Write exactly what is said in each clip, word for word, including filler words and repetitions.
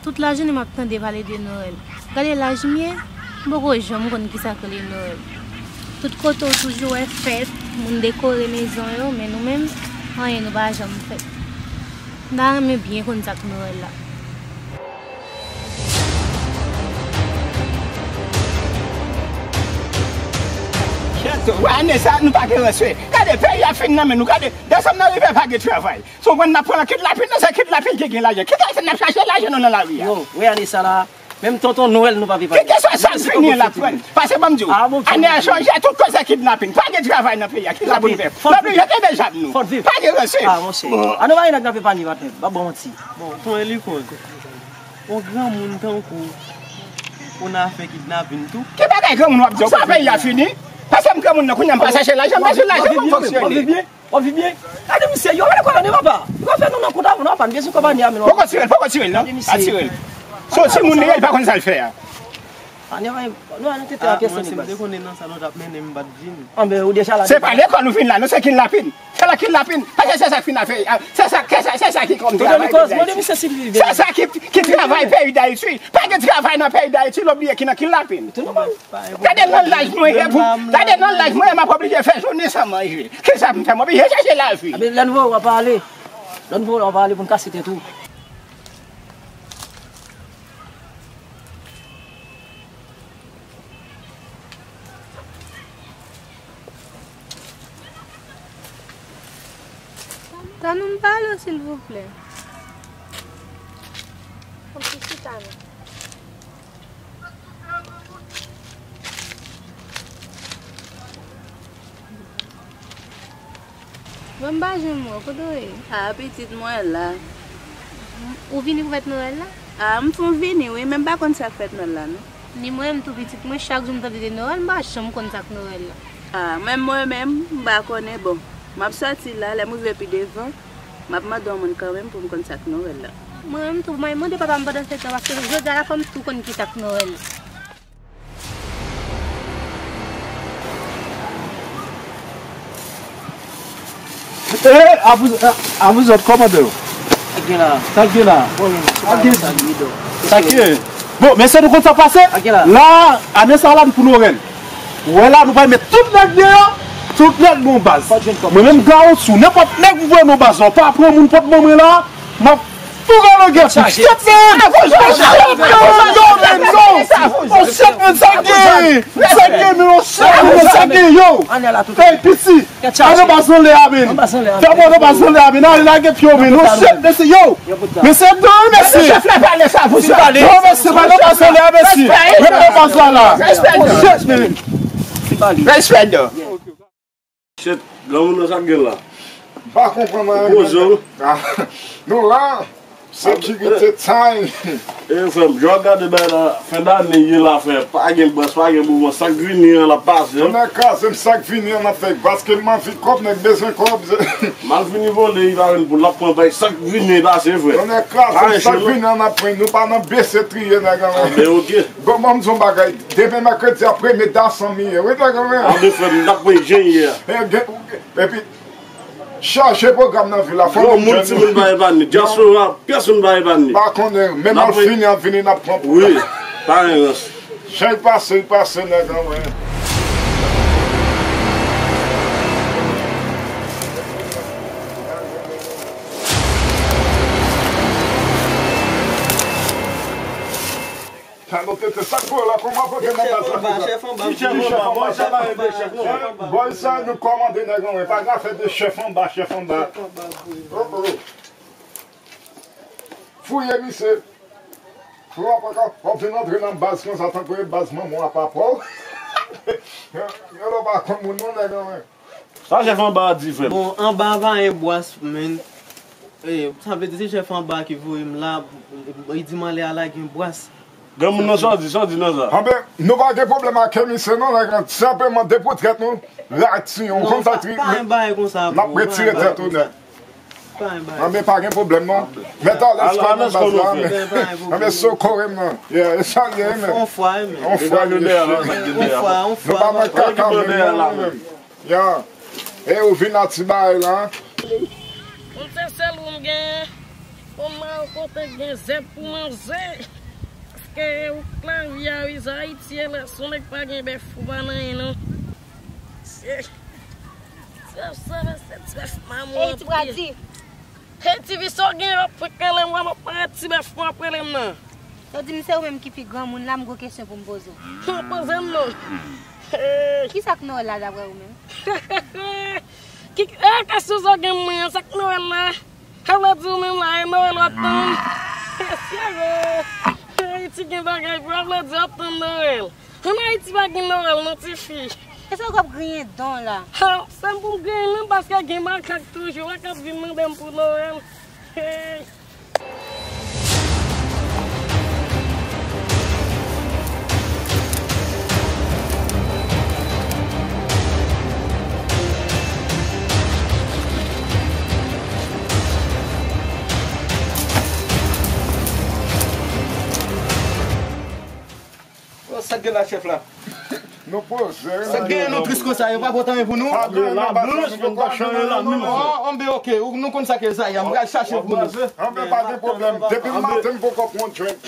Tout lajounen m ap tande pale de Nwèl. Gade laj m ye, m poko janm konn kisa k rele Nwèl. Tout kote w toujou wè fèt, moun dekore mezon yo, men nou menm, anyen nou pa janm fè. M ta renmen byen konn sa k Nwèl la. Kèt, wè ane sa, nou pa gen rans vre. Gade, peyi a fin nan men nou, gade, desanm nan rive pa gen travay. Si w konn n ap pran kidnapin, nan se kidnapin ki gen lajan. Ki sa n ap chache lajan nou nan lari a? Yo, wè ane sa la, menm tonton Nwèl nou pa vle pale. Ki kesyon sa l fini an l ap pran? Pase ban m di w, ane a chanje, tout koze kidnapin. Pa gen travay nan peyi a, ki sa pou n fè? N oblije kenbe zam nou. Pa gen rans. Ah, monchè. Ane pa gen nèg nan pe panye patnè, pa ban manti. Bon, ton elikon. On granmoun tankou ou nan afè kidnapin tou. Ki bagay granmoun w ap di? Sa peyi a fini? Pase m granmoun nan kounye a m pa chache lajan, m bezwen lajan pou m fonksyone. W ap viv byen? W ap viv byen? Gade misye, yo, gade kòb ane papa. Yo fè nou nan kont avè nou, papa, nou bezwen kòb ane a, men non. Poko tire l, poko tire l, non. Gade misye. Pa tire l. Se yon timoun li ye, li pa konn sa l fè a. Ane, nou, nou tete a pyès ane, baz. Mwen, si m te konnen nan sa nou t ap mennen m, m pa t vin. Anben, ou deja la. Se pa lekòl nou vin la, non, se kidnapin. Se la kidnapin. Paske se sa k fin afè, se sa, se sa, se sa ki kòm travay peyi Dayiti. Se sa ki, ki travay peyi Dayiti. Pa gen travay nan peyi Dayiti, l obliye ki nan kidnapin. Gade nan laj mwen ye pou, gade nan laj mwen ye, m ap oblije fè jounen san manje. Kisa pou m fè? M oblije chache lavi. Lè n voye w ap pale. Lè n voye w ap pale pou n kase tèt ou. Tann m pale w, silvouplè. Yon ti chita non. Mwen m pa jwenn mwen, kote w ye? A, pitit mwen la. Ou vini pou fèt Nwèl la? A, m fon vini wi, men m pa konn sa k fèt Nwèl la non. Ni mwen menm tou pitit mwen, chak jou m tande de Nwèl, m pa janm konn sa k Nwèl la. A, men mwen menm, m pa konnen, bon. M ap sòti la, lè m rive pi devan, m ap mande yon moun kanmenm pou m konn sa k Nwèl la. Mwen menm tou, mwen mande papa m pandan se tan, paske jodi a la fò m tou konn kisa k Nwèl la. E, a vous, a, a vous autres, kòmandan yo? Sa k gen la? Sa k gen la? Bon, sa k gen? Sa k gen? Bon, mesye, nou konn sa pase? La, ane sa la, nou pou Nwèl. Ou wè la, nou pral met tout nèg deyò, tout nèg nan baz. Mwen menm, Gawo, sou nenpòt nèg ou voye nan baz la, ou pa pran moun pot ban mwen la, m ap tou gade gen pou shit, man! Oh shit, man, sa gen, men oh shit, man, sa gen, yo! Hey, piti! Al nan baz anlè a, men! Fè mwen nan baz anlè a, men! Ale lage pye w, men! Oh shit, mesye, yo! Mesye, non, mesye! Chèf la pale sa pou sa! Non, mesye, pa nan baz anlè a, mesye! Ret nan baz la, la! Oh shit, man! Respect, though. Shit, granmoun nan sa k gen la? M pa konprann anyen. Poze w. Ah, nou la, sekirite time. E frè m, jan w ap gade bagay la, fen dane ye la frè, pa gen bwès, pa gen mouvman, sa k vini an l ap pase. Tonnè kraze m, sa k vini an n ap fè, paske m anvi kòb, nèg bezwen kòb. M al fini vole, li pa jwenn pou l ap pran bay, sa k vini pase frè. Tonnè kraze m, sa k vini an n ap pran, nou pa nan bese triye nèg an. Ah, men oke. Bon, ban m di w yon bagay, demen mèkredi a premye dasanm ye, wi, nèg an. Ah, men frè m, m t ap pran jen yè. Epi, chaje pwogram nan vil la, fanmi m, moun, timoun pa epanye, dyaspora, pyès moun pa epanye. Pa konnen, menm al fini, ap vini, n ap pran pwogram. Wi, pa gen rans. Jan l pase, l pase, nèg an, wi. Sa nou tete, sa k pou la, kòman pou gen nan baz la konsa? Chèf anba, chèf anba, chèf anba. Bòy sa, nou kòmande nèg anlè, pa gen afè de chèf anba, chèf anba. Oh, oh. Fouye misye. Fou w ap, w ap vin antre nan baz konsa, tankou e baz manman w a papa w. Yo, yo pa konn moun non, nèg anlè. Sa chèf anba a di, frè m? Bon, anba a pa gen bwès, men. E, sa vle di se chèf anba ki voye m la, li di m anlè a la gen bwès. Granmoun nan, sa w di, sa w di nan sa? Anben, nou pa gen pwoblèm ak misye non, nèg, senpleman depi w trèt nou, rati, w konn sa ki rive, n ap retire tèt ou nèt. Anben, pa gen pwoblèm non. Mèt alèz kò nan baz la, men. Anben, sokore m non. Yeah, e sa l ye, men. On fwa, men. On fwa, mesye. Nou pa nan kaka, men, non, men. Ya. E ou vin a ti bagay la. M se sèl ou m genyen. Bon, Maroko te gen zèb pou manze. Paske ou klavye a wi, Ayiti e lè son nèg pa gen bèf ou pa nan anyen non. Se se se se ti bèf mamoun. Ey, ti bradi. Hey, ti vi, sa w gen w ap fè kanlè m, w ap parèt ti bèf w ap rele m nan. Yo di m se ou menm ki pi granmoun la, m gon kesyon pou m poze w. Poze m non. Hey. Kisa k Nwèl la daprè ou menm? Ki, e, kesyon sa w gen mwen an, sa k Nwèl la? Sa vle di ou menm la, e Nwèl w ap tann? Sere! Ayiti gen bagay pou w ap vle di w ap tann Nwèl. Ann Ayiti pa gen Nwèl non, tifi. E sa w ap griyen dan w la? Ha, se m pou m griyen menm paske gen makak toujou la k ap vin mande m pou Nwèl. Hey! Bon, sa k gen la, chèf la? Nou poze. Sa k gen nou tris konsa, yo pa pote anyen pou nou? Anbe, anbe, oke, nou konn sa ke Zaya, m pral chache pou nou. Anbe, pa gen pwoblèm. Depi maten, m poko pran drink.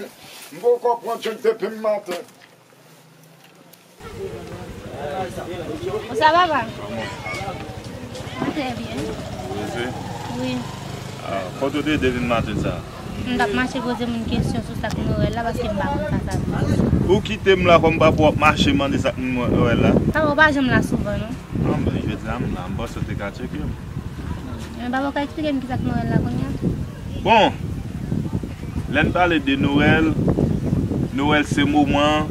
M poko pran drink depi maten. Sa va, papa? Mwen trè byen. Ou rete? Wi. Ah, kote w te ye depi maten sa? M t ap mache poze moun kesyon sou sa k Nwèl la, paske m pa konn sa sa vle di. Ou kite m la, kòm papa w ap mache mande sa k Nwèl la? Papa, w pa janm la souvan, non. Non, men jodi a m la, m panse w te ka tcheke m. Men papa, w ka eksplike m kisa k Nwèl la kounye a? Bon, lè n pale de Nwèl, Nwèl se moman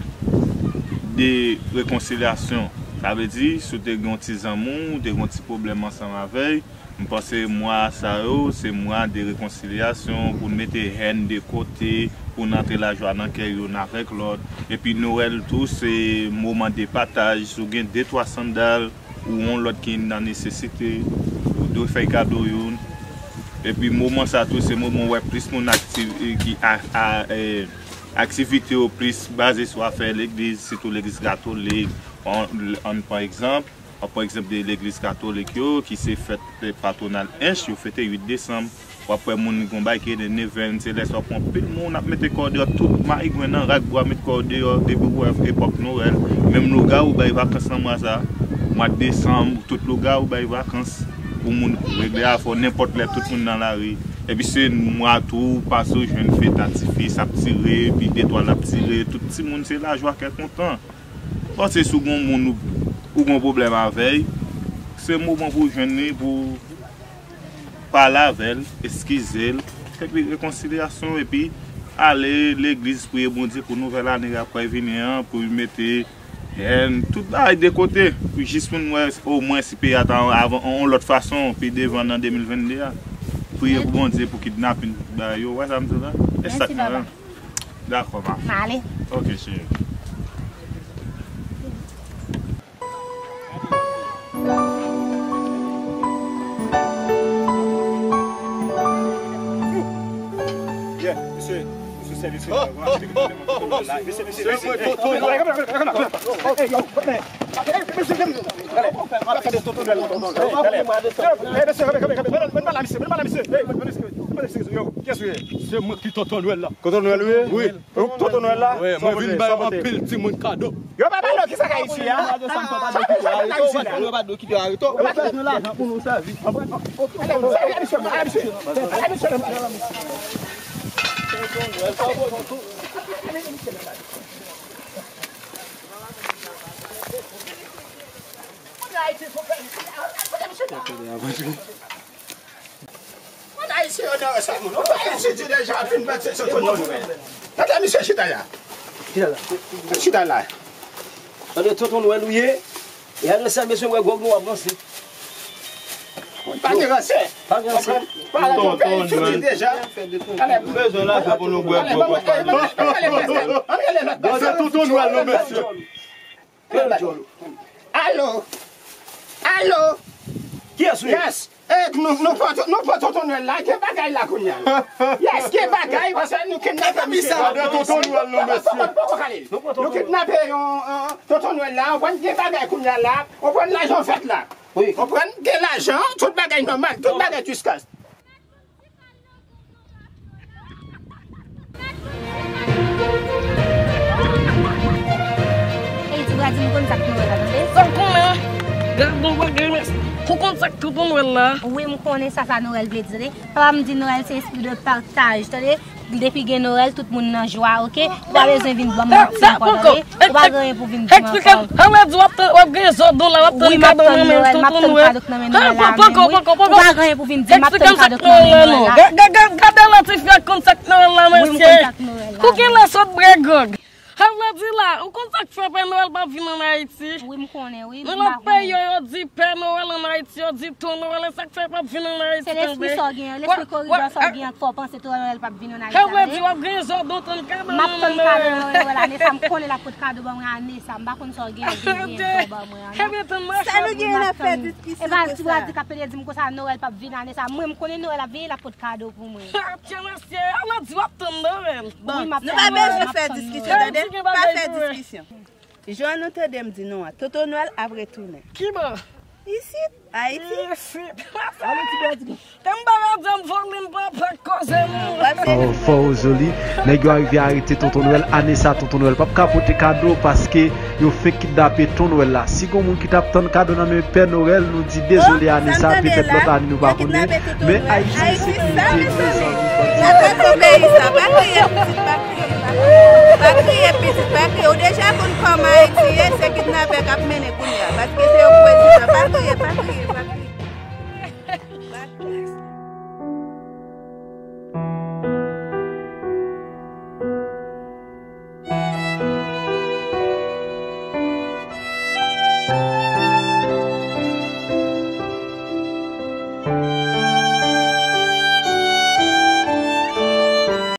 de rekonsilyasyon. Sa vle di, si w te gen yon ti zanmi w, ou te gen yon ti pwoblèm ansanm avè l, m panse mwa sa yo, se mwa de rekonsilyasyon, pou n mete hèn de kote, pou n antre lajwa nan kè youn avèk lòt. Epi Nwèl tou, se moman de pataj. Si w gen de, twa sandal, ou yon lòt ki nan nesesite, ou dwe fè kado youn. Epi moman sa tou, se moman w wè plis moun akti-, ki a, a, e, aktivite yo plis baze sou afè legliz, sitou legliz katolik. Ann, ann pran egzanp, ann pran egzanp de legliz katolik yo, ki se fèt, e, patwonal Ench, yo fete uit desanm. W ap wè moun gon bagay ki rele Nevenn, se lè sa w ap wè anpil moun ap mete kò deyò, tout mayigwen nan rak bwa met kò deyò, depi w wè epòk Nwèl. Menm lougawou bay vakans nan mwa sa, mwa desanm, tout lougawou bay vakans pou moun regle afè w nenpòt lè, tout moun nan lari. Epi se mwa tou, pase w jwenn feta tifi, sa ap tire, epi de twa l ap tire, tout timoun se lajwa kè kontan. Panse si w gon moun ou, ou gon pwoblèm avè l, se moman pou w jwenn li, pou w pale avè l, eskize l, fè rekonsilyasyon, epi ale legliz, priye Bondye pou nouvèl ane k ap pral vini an, pou l mete, e, tout bagay de kote, pou jis pou n wè omwen si peyi a ta avan, yon lòt fason, pi devan nan de mil venn de a. Priye pou Bondye pou kidnapin bagay yo, w wè sa m di w la? E sa k Nwèl. Dakò, ma. M ale. Ok, cheri. Yeah, mesye, mesye, sèvis. Oh, oh, oh, oh, oh, mesye, mesye, mesye, mesye. Hey, yo, hey, yo, hey, mesye, mesye, mesye. Hey, mesye, mesye, mesye. Hey, mesye, mesye, mesye. Yo, kiyès ou ye? Se mwen ki Tonton Nwèl la. Tonton Nwèl ou ye? Wi. Tonton Nwèl la? Wi, mwen vin bay anpil timoun kado. Yo pa ba nou kisa k Ayiti a? Yo pa ba nou kado ki te arete. Yo pa ba nou lajan pou nou sèvi. Mwen Ayisyen yo nan rès la, moun. Ou pa Ayisyen di deja ap fin pèt se Tonton Nwèl. Tande misye chita la. Chita la. Chita la. Tande Tonton Nwèl ou ye. E adrese a mesye, wè gwòg nou ap ranse. Pa gen ranse. Pa gen ranse. Tonton Nwèl. Bezwen lajan pou nou bwè gwòg. Tande Tonton Nwèl non, mesye. Alo. Alo. Kiyès ou ye? Yes. E, nou, nou pran, nou pran Tonton Nwèl la, gen bagay la kounye a. Yes, gen bagay, paske nou kidnape misye. Gade Tonton Nwèl non, mesye. Poko, poko, poko ale. Nou kidnape yon, yon Tonton Nwèl la, ou konprann, gen bagay kounye a la, ou konprann, lajan fèt la. Wi. Ou konprann, gen lajan, tout bagay nòmal, tout bagay diskas. Ti kal nan bouch M konn sa k Nwèl la, tande? Sa m konnen. Gad yon bagay, mèsi. Ou konn sa k Tonton Nwèl la? Wi, m konnen sa, sa Nwèl vle di, tande. Papa m di Nwèl se espri de pataj, tande. Depi gen Nwèl, tout moun nan jwa, oke? Ou pa bezwen vin ban m manti ankò, tande. Ou pa gen anyen pou vin di m ankò. Eksplike m. Sa vle di w ap tann, w ap gen zòdon la, w ap tann kado nan men Tonton Nwèl. Wi, m ap tann kado k nan men Nwèl la, men wi. Ou pa gen anyen pou vin di m, m ap tann kado k nan men Nwèl la. Gade la, tifi a konn sa k Nwèl la, mesye. Wi, m konn sa k Nwèl la. Ou gen lè sot brègòg. Sa vle di la, ou konn sa k fè Pè Nwèl p ap vin ann Ayiti? Wi, m konnen, wi. Nan lòt peyi yo, yo di Pè Nwèl ann Ayiti, yo di Ton Nwèl, e sa k fè l p ap vin ann Ayiti, tande. Se lespri sa w gen an, lespri koridò sa w gen an k fè w panse Ton Nwèl p ap vin ann Ayiti, tande. Sa vle di w ap gen zòdon tann kado nan men Nwèl. M ap tann kado nan men Nwèl ane sa, m konnen l ap pote kado ban mwen ane sa, m pa konn sa w gen, gen, gen, gen ban mwen an, non. Ebyen, tann mwen. Sa nou gen nan fè diskisyon konsa? E pa ti bra di k ap pede di m konsa Nwèl p ap vin ane sa, mwen m konnen Nwèl ap vini, l ap pote kado pou mwen. Mesye, ala di w ap tann Nwèl. Bon, nou pa bezwen fè diskisyon, tande. Pa fè diskisyon. Jan nou tande m di nou an, Tonton Nwèl ap retounen. Kiba? Isit, Ayiti. Isit. Tè m pa ka di m vòlè m pa pa koze nou. Fò, fò Ozoli, nèg yo arive arete Tonton Nwèl. Ane sa, Tonton Nwèl p ap ka pote kado paske yo fenk kidnape Ton Nwèl la. Si gon moun ki t ap tann kado nan men Pè Nwèl, nou di dezole ane sa, petèt lòt ane nou pa konnen. Men Ayiti se ki te prezan. N ap fè pou peyi sa. Pa kriye, pitit, pa kriye, pa kriye. Pa kriye, pitit, pa kriye. Ou deja konn kòman Ayiti ye, se kidnapè k ap mennen kounye a. Paske se yo k prezidan. Pa kriye, pa kriye.